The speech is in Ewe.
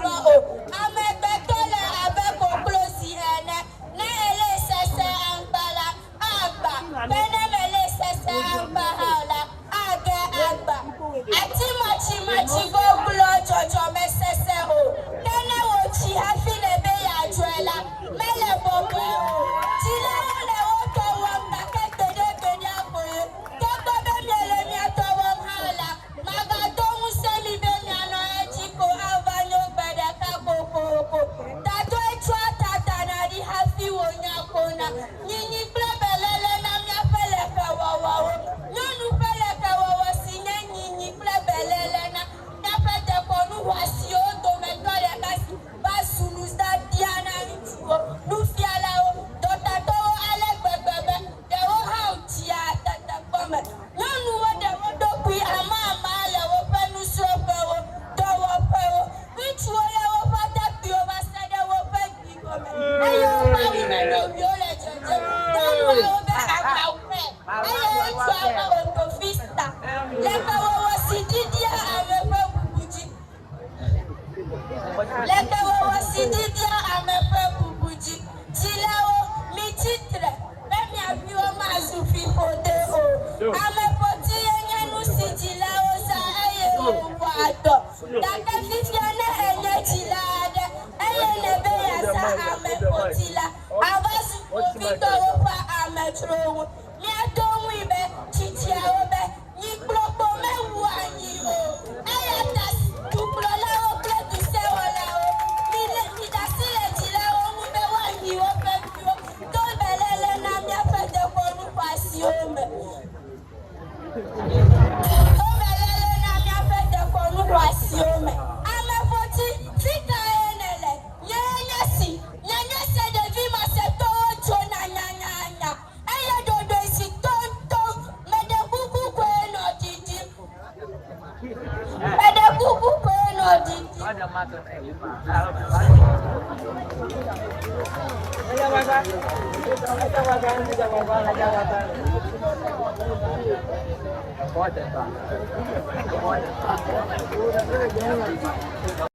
kura o. Amegbetɔ le abe koklozi ene, ne elé sese aŋgba la, agbã, ke ne melé sese aŋgba hã o la, age agbã. Ati matsimatsi gɔglɔ̃ dzɔdzɔme sese o, ke ne wòtsi hafi nèbe yeadzɔe la, mele bɔbɔe o. Dzilawo le wo tɔ wɔm gake gbeɖegbeɖea koe. Togbɔ be miele mia tɔ wɔm hã la, magado ŋusẽ mi be mianɔ edzi ko ava nyo gbe ɖeka kokoko. Tatɔe tsɔa ta dana ɖi hafi wònya kona. Nyinyi kple beléle na míaƒe lekewɔwɔwo. Nyɔnu ƒe lekewɔwɔ si nye nyinyi kple beléle na míaƒe dekɔnu xɔasiwo dometɔ ɖeka si va zu nuziazia na ŋutsuwo, nufialawo, dɔtatɔwo ale gbegbe be ɖewo hã tsia tetekpɔ me. Nyɔnuwo ɖe wo ɖokui amama le woƒe nusrɔ̃ƒewo, dɔwɔƒewo. Ŋutsuwo lé woƒe atakpuiwo va se ɖe woƒe gbi gɔme eye woƒe awumenɔwuiwo le dzedzem. Nyɔnuawo be aʋawɔe eye ŋutsuawo be otofista. Lekewɔwɔ si ɖiɖia ame ƒe bubu dzi. Lekewɔwɔ si ɖiɖia ame ƒe bubu dzi. Dzilawo, mitsi tre be mia viwo mazu fiƒode o. Ameƒoti ye nye nu si dzilawo zã eye wòwɔa dɔ. Gake fifia ne ènye dzila aɖe eye nèbe yeazã ameƒoti la, àva zu kpovitɔwo ƒe amedzrowo. Míaɖo ŋui be tsitsiawo be, Nyikplɔkpo mewua nyi o. Eya ta dukplɔlawo kple dusewɔlawo, mile, miɖe asi le dzilawo ŋu be woanyi woƒe viwo to beléle na míaƒe dekɔnu xɔasiwo me. To beléle na míaƒe dekɔnu xɔasiwo me. Ameƒoti, fi kae nèle? Nyee nye esi. Nye nye se ɖevi masetɔwo dzona nyanyanya. Eye ɖoɖoe zi toŋtoŋ. Meɖe kuku koe nɔ ɖiɖim. Meɖe kuku koe nɔ ɖiɖim.